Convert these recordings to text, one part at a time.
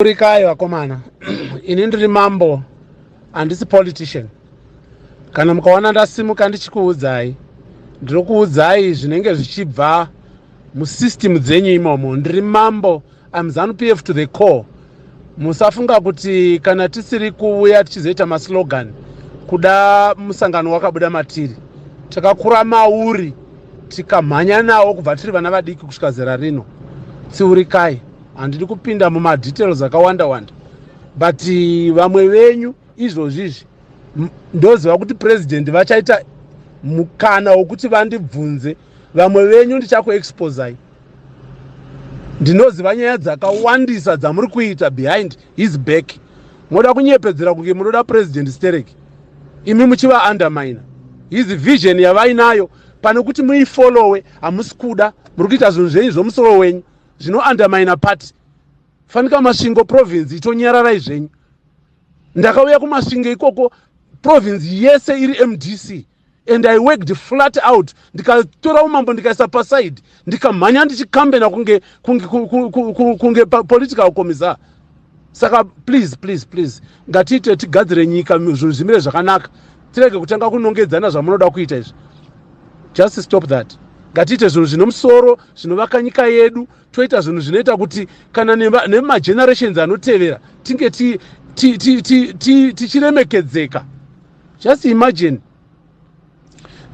Urikai vakomana, ini ndiri mambo, handisi politician. Kana mukaona ndasimuka ndichikuudzai, ndiri kuudzai zvinenge zvichibva musystem dzenyu imomo. Ndiri mambo, I'm ZANU PF to the core. Musafunga kuti kana tisiri kuuya tichizoita maslogan kuda musangano wakabuda matiri. Takakura mauri, tikamhanya nawo kubva tiri vana vadiki kusvika zera rino. Tsiurikai, handidi kupinda mumadetails akawanda wanda, but vamwe venyu izvozvi izvi ndoziva kuti president vachaita mukana wokuti vandibvunze. Vamwe venyu ndichakuexposai. Ndinoziva nyaya dzakawandisa dzamuri kuita behind his back. Moda kunyepedzera kunge munoda president sterek, imi muchiva undermine his vision yavainayo. Pane kuti muifollowe, hamusi kuda, muri kuita zvinhu zvenyu zvomusoro wenyu zvinoundermine party. Fanika Masvingo Province itonyararai zvenyu. Ndakauya kuMasvingo ikoko, province yese iri MDC, and I worked flat out. Ndikatora umambo ndikaisa paside, ndikamhanya ndichikambena kunge political commissar. Saka please, please, please, ngatiite tigadzire nyika, zvinhu zvimire zvakanaka, tirege kutanga kunongedzana zvamunoda kuita izvi. Just stop that. Ngatiite zvinhu zvine musoro, zvinovaka nyika yedu. Toita zvinhu zvinoita kuti kana nemagenerations anotevera tinge tichiremekedzeka. Just imagine,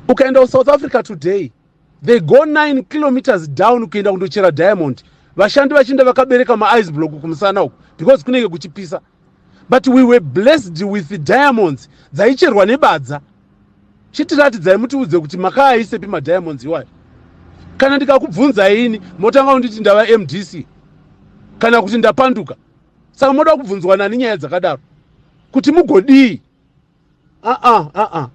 ukaenda kuSouth Africa today, they go 9 kilometers down kuenda kundochera diamond, vashandi vachienda vakabereka maice block kumusana uku because kunenge kuchipisa. But we were blessed with diamonds dzaicherwa nebadza. Chitiratidzai, mutiudze kuti makaaisepi madiamonds iwayo. Kana ndikakubvunzai ini, motanga kunditi ndava MDC kana kuti ndapanduka. Saka moda kubvunzwa nani nyaya dzakadaro kuti mugodii? Aa, aa,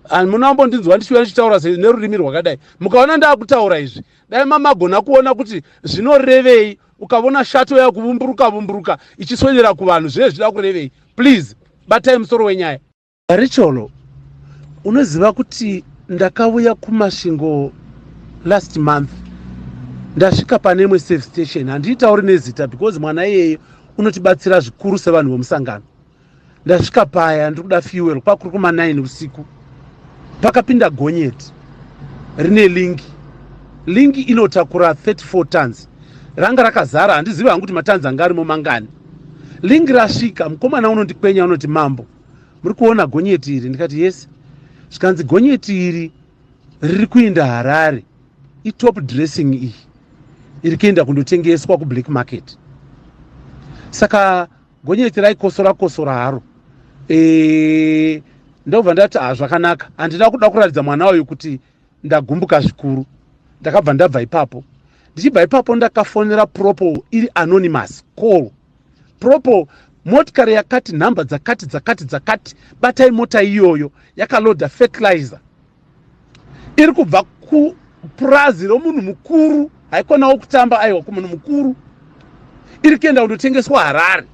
aa, munambondinzwa ndichiuya ndichitaura nerurimi rwakadai. Mukaona ndaakutaura izvi, dai mamagona kuona kuti zvinorevei. Ukavona shato yakuvumburuka vumburuka ichiswedera kuvanhu, zvinenge zvichida kurevei? Please, batai musoro wenyaya. Richolo, unoziva kuti ndakauya kuMasvingo last month. Ndasvika pane imwe service station, handitauri nezita because mwana iyeyo unotibatsira zvikuru sevanhu vomusangano. Ndasvika paya, ndiri kuda fuel, kwakuri kuma9 usiku. Pakapinda gonyeti rine link. Link inotakura 34 tons, ranga rakazara. Handizivi hangu kuti matons anga arimo mangani. Link rasvika, mukomana unondikwenya, unoti, "Mambo, muri kuona gonyeti iri?" Ndikati, "Yes." Zvikanzi, "Gonyeti iri riri kuenda Harare, itop dressing iyi, iri kuenda kundotengeswa kublack market." Saka gonyeti raikosora kosora haro. Ndobva ndati, "Ha, zvakanaka." Handina kuda kuratidza mwana uyu kuti ndagumbuka zvikuru. Ndakabva ndabva ipapo. Ndichibva ipapo, ndakafonera Propo, iri anonymous call. "Propo, motikari yakati, nhamba dzakati dzakati dzakati, batai mota iyoyo, yakalodha fertilizer, iri kubva kupurazi romunhu mukuru, haikonawo kutamba, aiwa, kumunhu mukuru, iri kuenda kundotengeswa Harare.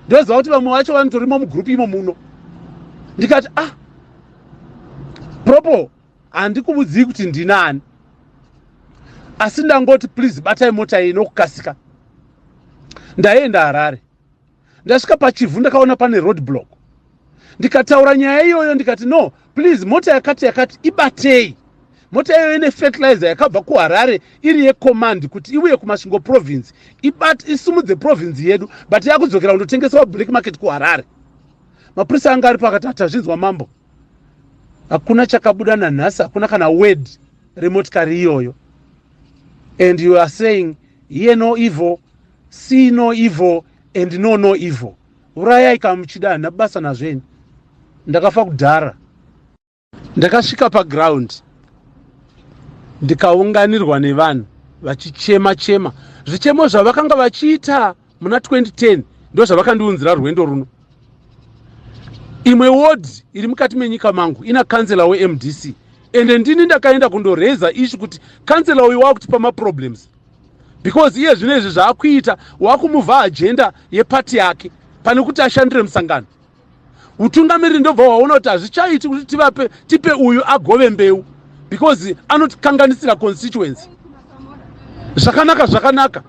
Ndoziva kuti vamwe vacho vanotorimo mugurupu imo muno." Ndikati, "Ah, Propo, handikuudzii kuti ndinani, asi ndangoti please batai mota iyi nokukasika." Ndaenda Harare. Ndasvika paChivhu, ndakaona pane road block. Ndikataura nyaya iyoyo, ndikati, "No, please, mota yakati yakati, ibatei mota iyoyo, ine fertilizer yakabva kuHarare, iri yecommand kuti iuye kuMasvingo Province, isumudze province yedu, but yakudzokera kundotengeswa black market kuHarare." Mapurisa anga ari pakati, "Hatazvinzwa, mambo." Hakuna chakabuda nanhasi, hakuna kana word remotikari iyoyo. And you are saying, "Hear no evil, see no evil and know no evil." Urayai kamuchida, handina basa nazveni, ndakafa kudhara. Ndakasvika paground, ndikaunganirwa nevanhu vachichema chema. Zvichemo zvavakanga vachiita muna 2010 ndo zvavakandiunzira rwendo runo. Imwe ward iri mukati menyika mangu ina kansela weMDC, ende ndini ndakaenda kundoreza issue kuti kansela uyu wakutipa maproblems, because iye zvino izvi zvaakuita, wakumuvha agenda yepati yake pane kuti ashandire musangano. Utungamiriri ndobva hwaona kuti hazvichaiti kuti tivape, tipe uyu agove mbeu, because anotikanganisira constituency. Zvakanaka, zvakanaka.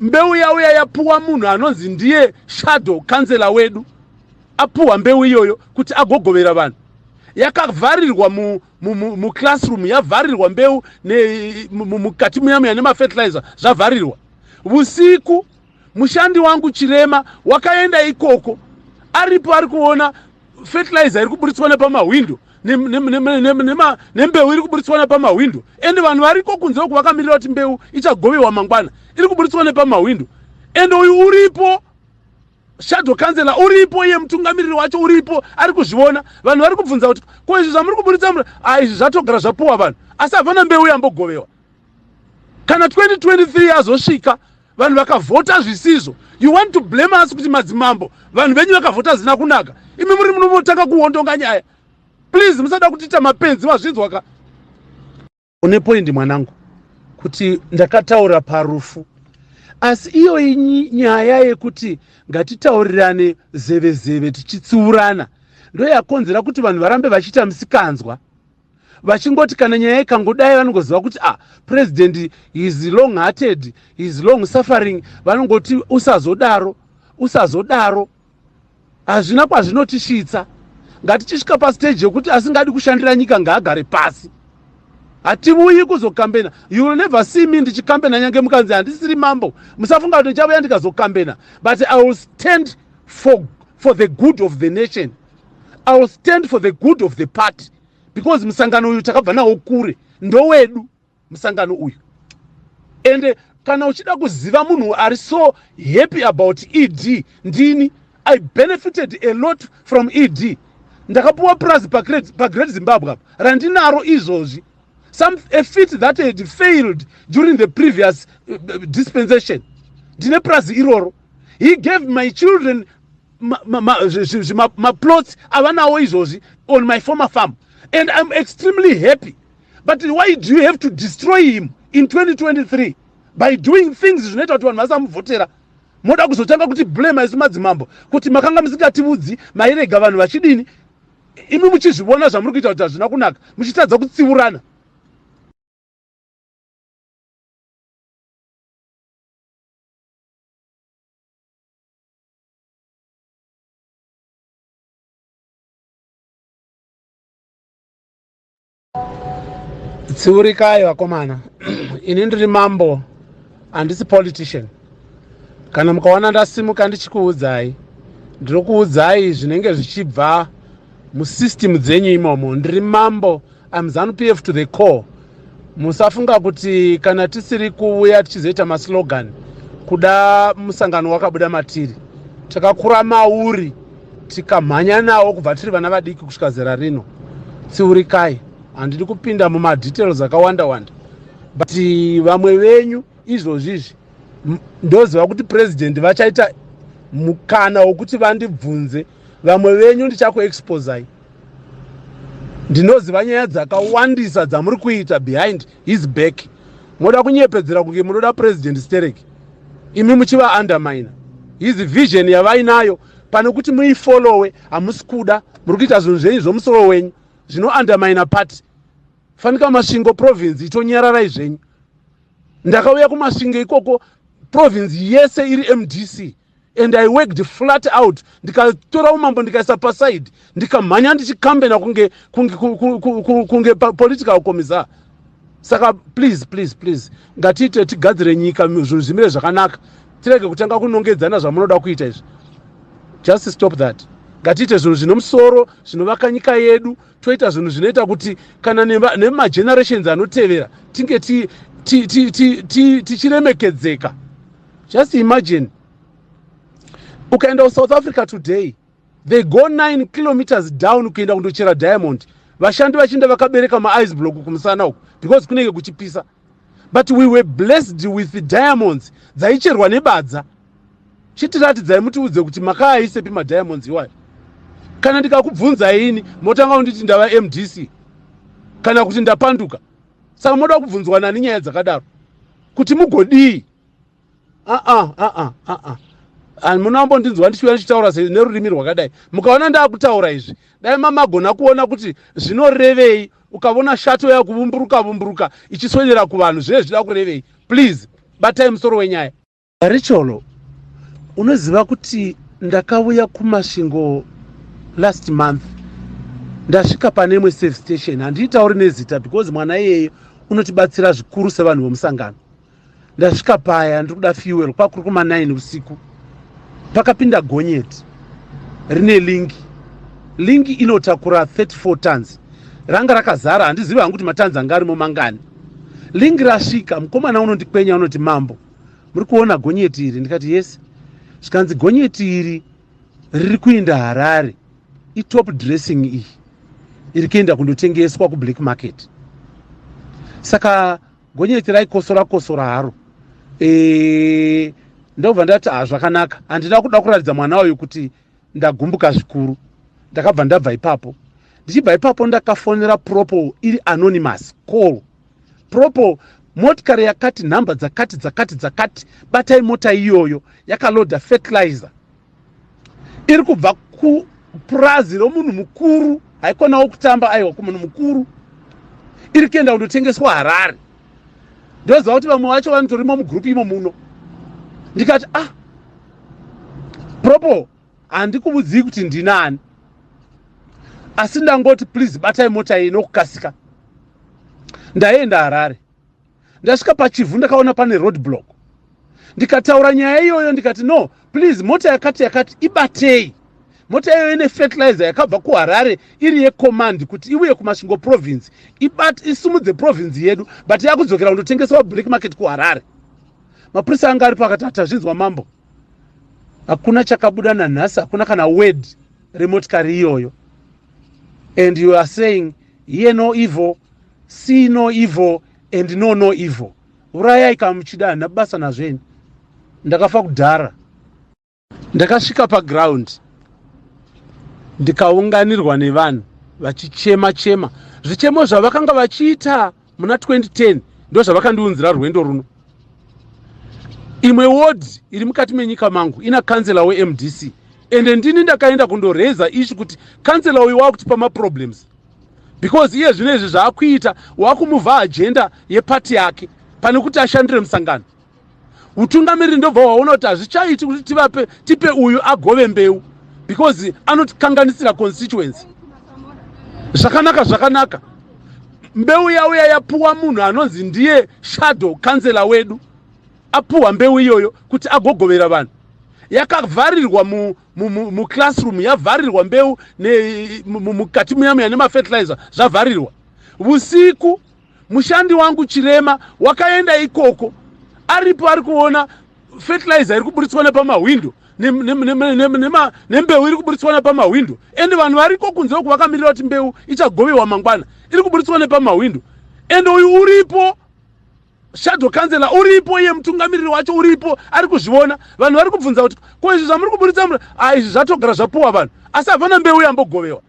Mbeu yauya yapuwa munhu anonzi ndiye shadow councillor wedu, apuwa mbeu iyoyo kuti agogovera vanhu. Yakavharirwa muclassroom, yavharirwa mbeu mukati muya muya nemafertilizer, zvavharirwa. Usiku mushandi wangu chirema wakaenda ikoko, aripo ari kuona fertilizer iri kuburitswa nepamahwindo, nembeu iri kuburitswa nepamahwindo, ende vanhu variko kunze uku vakamirira kuti mbeu ichagovewa mangwana, iri kuburitswa nepamahwindo. Ende uyu uripo, shadow councillor uripo, iye mutungamiriri wacho uripo, ari kuzviona. Vanhu vari kubvunza kuti, "Ko izvi zvamuri kuburitsa?" A, izvi zvatogara zvapuwa vanhu, asi hapana mbeu yambogovewa. Kana 2023 yazosvika, vanhu vakavhota zvisizvo, you want to blame us kuti madzimambo, vanhu venyu vakavhota zina kunaka. Imi muri munomotanga kuwondonga nyaya. Please, musada kutiita mapenzi, vazvinzwa ka? Une point, mwanangu, kuti ndakataura parufu, asi iyoyi nyaya yekuti ngatitaurirane zeve zeve tichitsiurana ndo yakonzera kuti vanhu varambe vachiita musikanzwa, vachingoti kana nyaya ikangodai vanongoziva kuti, ah, president is long hearted, is long suffering. Vanongoti usazodaro, usazodaro. Hazvina kwazvinotisvitsa. Ngatichisvika pastage yekuti asingadi kushandira nyika ngaagare pasi. Hativuyi kuzokambena. You will never see me ndichikambena, nyange mukanzi handisiri mambo. Musafunga kuti ndichavuya ndikazokambena, but I will stand for the good of the nation. I will stand for the good of the party, because musangano uyu takabva nawo kure, ndowedu musangano uyu. Ende kana uchida kuziva munhu ari so happy about ED, ndini. I benefited a lot from ED. Ndakapuwa purazi paGreat Zimbabwe apa randinaro izvozvi, some a feat that had failed during the previous dispensation. Ndine purazi iroro. He gave my children maplots avanawo izvozvi on my former farm, and I'm extremely happy. But why do you have to destroy him in 2023 by doing things zvinoita kuti vanhu vasamuvhotera? Moda kuzotanga kuti blame isu madzimambo kuti makanga musingativudzi, mairega vanhu vachidini, imi muchizvivona zvamuri kuita kuti hazvina kunaka, muchitadza kutsiurana. Tsiurikai vakomana. Ini ndiri mambo, handisi politician. Kana mukaona ndasimuka ndichikuudzai, ndiri kuudzai zvinenge zvichibva musystem dzenyu imomo. Ndiri mambo. I'm ZANU PF to the core. Musafunga kuti kana tisiri kuuya tichizoita maslogan kuda musangano wakabuda matiri. Takakura mauri, tikamhanya nawo kubva tiri vana vadiki kusvika zera rino. Tsiurikai. Handidi kupinda mumadetails akawanda wanda, but vamwe venyu izvozvizvi ndoziva kuti president vachaita mukana wokuti vandibvunze. Vamwe venyu ndichakuexposai. Ndinoziva nyaya dzakawandisa dzamuri kuita behind his back. Moda kunyepedzera kunge munoda president sterek, imi muchiva undermine his vision yavainayo. Pane kuti muifollowe, hamusi kuda. Muri kuita zvinhu zvenyu zvomusoro wenyu zvinoundermina party. Fanika Masvingo Province itonyararai zvenyu. Ndakauya kuMasvingo ikoko province yese iri MDC, and I worked flat out. Ndikatora umambo ndikaisa paside, ndikamhanya ndichikambena kunge political commissar. Saka please, please, please, ngatiite tigadzire nyika, zvinhu zvimire zvakanaka, tirege kutanga kunongedzana zvamunoda kuita izvi. Just stop that. Ngatiite zvinhu zvine musoro, zvinovaka nyika yedu. Toita zvinhu zvinoita kuti kana nemagenerations anotevera tinge tichiremekedzeka. Just imagine, ukaenda kuSouth Africa today, they go 9 kilometers down kuenda kundochera diamond, vashandi vachienda vakabereka maice block kumusana uku because kunenge kuchipisa. But we were blessed with diamonds dzaicherwa nebadza. Chitiratidzai, mutiudze kuti makaaisepi madiamonds iwayo. Kana ndikakubvunzai ini, motanga kunditi ndava MDC kana kuti ndapanduka. Saka moda kubvunzwa nani nyaya dzakadaro kuti mugodii? Aa, aa, aa, munambondinzwa ndichiuya ndichitaura nerurimi rwakadai. Mukaona ndaakutaura izvi, dai mamagona kuona kuti zvinorevei. Ukavona shato yakuvumburuka vumburuka ichiswedera kuvanhu, zvinenge zvida kurevei? Please, batai musoro wenyaya. Richolo, unoziva kuti ndakauya kuMasvingo last month. Ndasvika pane imwe service station, handiitauri nezita because mwana iyeyo unotibatsira zvikuru sevanhu vomusangano. Ndasvika paya, ndiri kuda fuel, kwakuri kuma9 usiku. Pakapinda gonyeti rine link. Link inotakura 34 tons, ranga rakazara. Handizivi hangu kuti matons anga arimo mangani. Link rasvika, mukomana unondikwenya, unoti, "Mambo, muri kuona gonyeti iri?" Ndikati, "Yes." Zvikanzi, "Gonyeti iri riri kuenda Harare, itop dressing iyi, iri kuenda kundotengeswa kublack market." Saka gonyeti raikosora kosora haro. Ndobva ndati, "Ha, zvakanaka." Handina kuda kuratidza mwana uyu kuti ndagumbuka zvikuru. Ndakabva ndabva ipapo. Ndichibva ipapo, ndakafonera Propo, iri anonymous call. "Propo, motikari yakati, nhamba dzakati dzakati dzakati, batai mota iyoyo, yakalodha fertilizer, iri kubva kupurazi romunhu mukuru." Haikonawo kutamba, aiwa, kumunhu mukuru. Iri kuenda kundotengeswa Harare. Ndoziva kuti vamwe vacho vanotorimo mugurupu imo muno. Ndikati, "Ah, Propo, handikuudzii kuti ndinani, asi ndangoti please batai mota iyi nokukasika." Ndaenda Harare. Ndasvika paChivhu, ndakaona pane road block. Ndikataura nyaya iyoyo, ndikati, "No, please, mota yakati yakati, ibatei mota iyoyo, ine fertilizer yakabva kuHarare, iri yecommand kuti iuye kuMasvingo Province, isumudze province yedu, but yakudzokera kundotengeswa black market kuHarare." Mapurisa anga aripo akati, "Hatazvinzwa, mambo." Hakuna chakabuda nanhasi, hakuna kana word remotikari iyoyo. And you are saying, "Hear no evil, see no evil and know no evil." Urayai kana muchida, handina basa nazveni, ndakafa kudhara. Ndakasvika paground, ndikaunganirwa nevanhu vachichema chema. Zvichemo zvavakanga vachiita muna 2010 ndo zvavakandiunzira rwendo runo. Imwe ward iri mukati menyika mangu ina kansela weMDC, ende ndini ndakaenda kundoreza issue kuti kansela uyu wakutipa maproblems, because iye zvino izvi zvaakuita, wakumuvha agenda yepati yake pane kuti ashandire musangano. Utungamiriri ndobva waona kuti hazvichaiti kuti tivape, tipe uyu agove mbeu, because anotikanganisira constituency. Zvakanaka, zvakanaka, mbeu yauya, yapuwa munhu anonzi ndiye shadow kansela wedu. Apuhwa mbeu iyoyo kuti agogovera vanhu. Yakavharirwa muclassroom, yavharirwa mbeu mukati muya muya nemafertilizer, zvavharirwa. Usiku mushandi wangu Chirema wakaenda ikoko, aripo ari kuona fertilizer iri kuburitswa nepamahwindo, nembeu iri kuburitswa nepamahwindo, ende vanhu variko kunze uku vakamirira kuti mbeu ichagovewa mangwana, iri kuburitswa nepamahwindo. Ende uyu uripo, shadow councillor uripo, iye mutungamiriri wacho uripo, ari kuzviona. Vanhu vari kubvunza kuti, "Ko izvi zvamuri kuburitsa?" "A, izvi zvatogara zvapuwa vanhu." Asi hapana mbeu yambogovewa.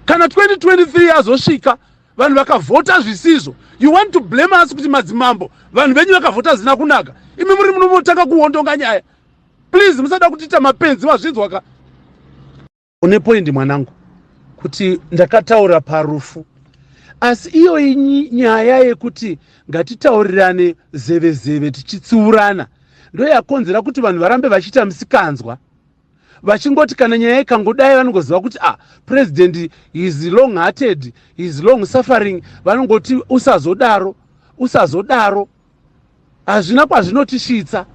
Kana 2023 yazosvika, vanhu vakavhota zvisizvo, you want to blame us kuti, "Madzimambo, vanhu venyu vakavhota zina kunaka." Imi muri munomotanga kuondonga nyaya. Please, musada kutiita mapenzi, wazvinzwa ka? Une point, mwanangu, kuti ndakataura parufu, asi iyoyi nyaya yekuti ngatitaurirane zeve zeve tichitsiurana ndo yakonzera kuti vanhu varambe vachiita musikanzwa, vachingoti kana nyaya ikangodai, vanongoziva kuti, ah, president is long hearted, is long suffering. Vanongoti, "Usazodaro, usazodaro." Hazvina kwazvinotisvitsa.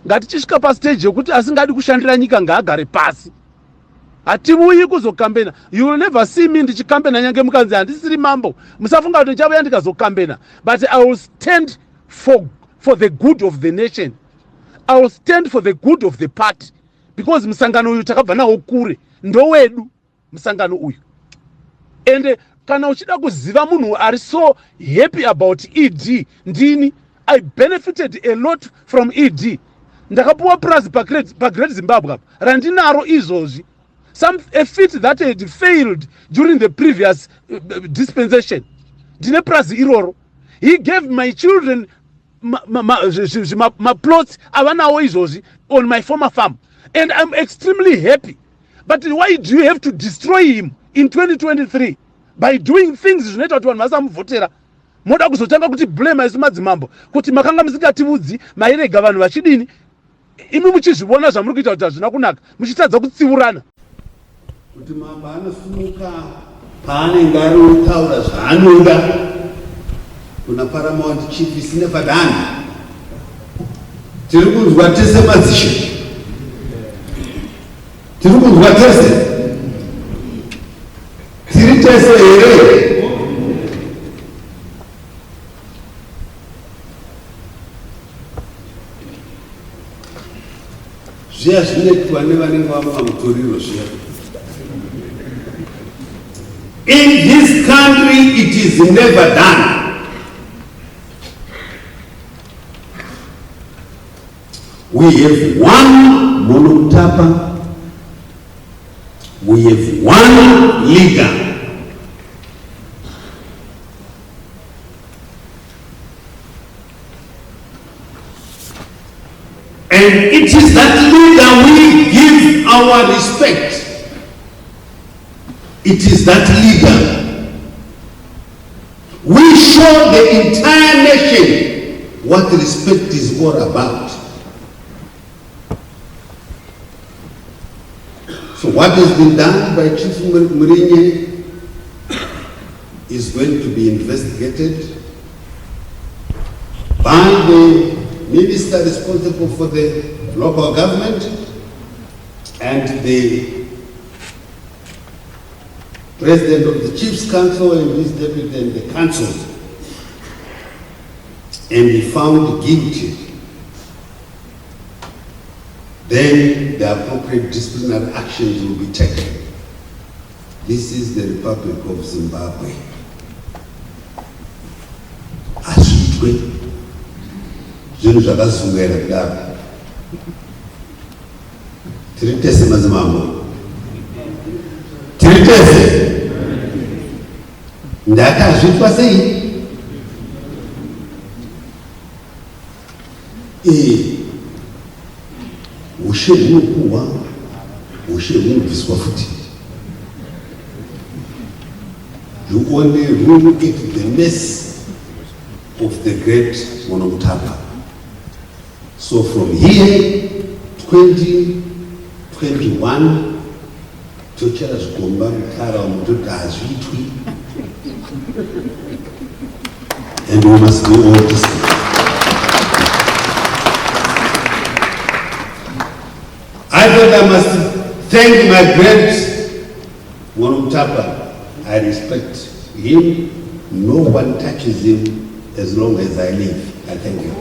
Ngatichisvika pastage yekuti asingadi kushandira nyika ngaagare pasi. Hativuyi kuzokambena. You will never see me ndichikambena. Nyange mukanzi handisiri mambo, musafunga kuti ndichavuya ndikazokambena, but I will stand for the good of the nation. I will stand for the good of the party, because musangano uyu takabva nawo kure, ndowedu musangano uyu. Ende kana uchida kuziva munhu ari so happy about ED, ndini. I benefited a lot from ED. Ndakapuwa purazi paGreat Zimbabwe apa randinaro izvozvi, some a fit that had failed during the previous dispensation. Ndine purazi iroro. He gave my children maplots avanawo izvozvi on my former farm, and I'm extremely happy. But why do you have to destroy him in 2023 by doing things zvinoita kuti vanhu vasamuvhotera? Moda kuzotanga kuti blame isu madzimambo kuti makanga musingativudzi, mairega vanhu vachidini, imi muchizvivona zvamuri kuita kuti hazvina kunaka, muchitadza kutsiurana. Kuti mambo anosumuka paanenge ari kutaura zvaanoda kuna paramount chief isine padani. Tiri kunzwa tese madzishe, tiri kunzwa tese, tiri tese here? Zviya zvinoitwa nevanenge vamwa mutoriro zviya. In this country it is never done. We have one Monomutapa, we have one leader. And it is that leader we give our respect. It is that leader. We show the entire nation what respect is all about. So what has been done by Chief Murinye is going to be investigated by the minister responsible for the local government and the president of the Chiefs Council and his deputy and the councils, and he found guilty, then the appropriate disciplinary actions will be taken. This is the Republic of Zimbabwe. Hazviitwe zvinhu zvakazungaira kudaro. Tiri tese madzimambo, tiri tese. Ndakazvitwa sei? Ee, ushe hunopuhwa, ushe hunobviswa futi. You only rule at the mercy of the great Monomutapa. So from here 2021 tochera zvigomba mutara umu toti hazviitwi, and we must be all disciplined. I thought I must thank my great Monomutapa. I respect him. No one touches him as long as I live. I thank you.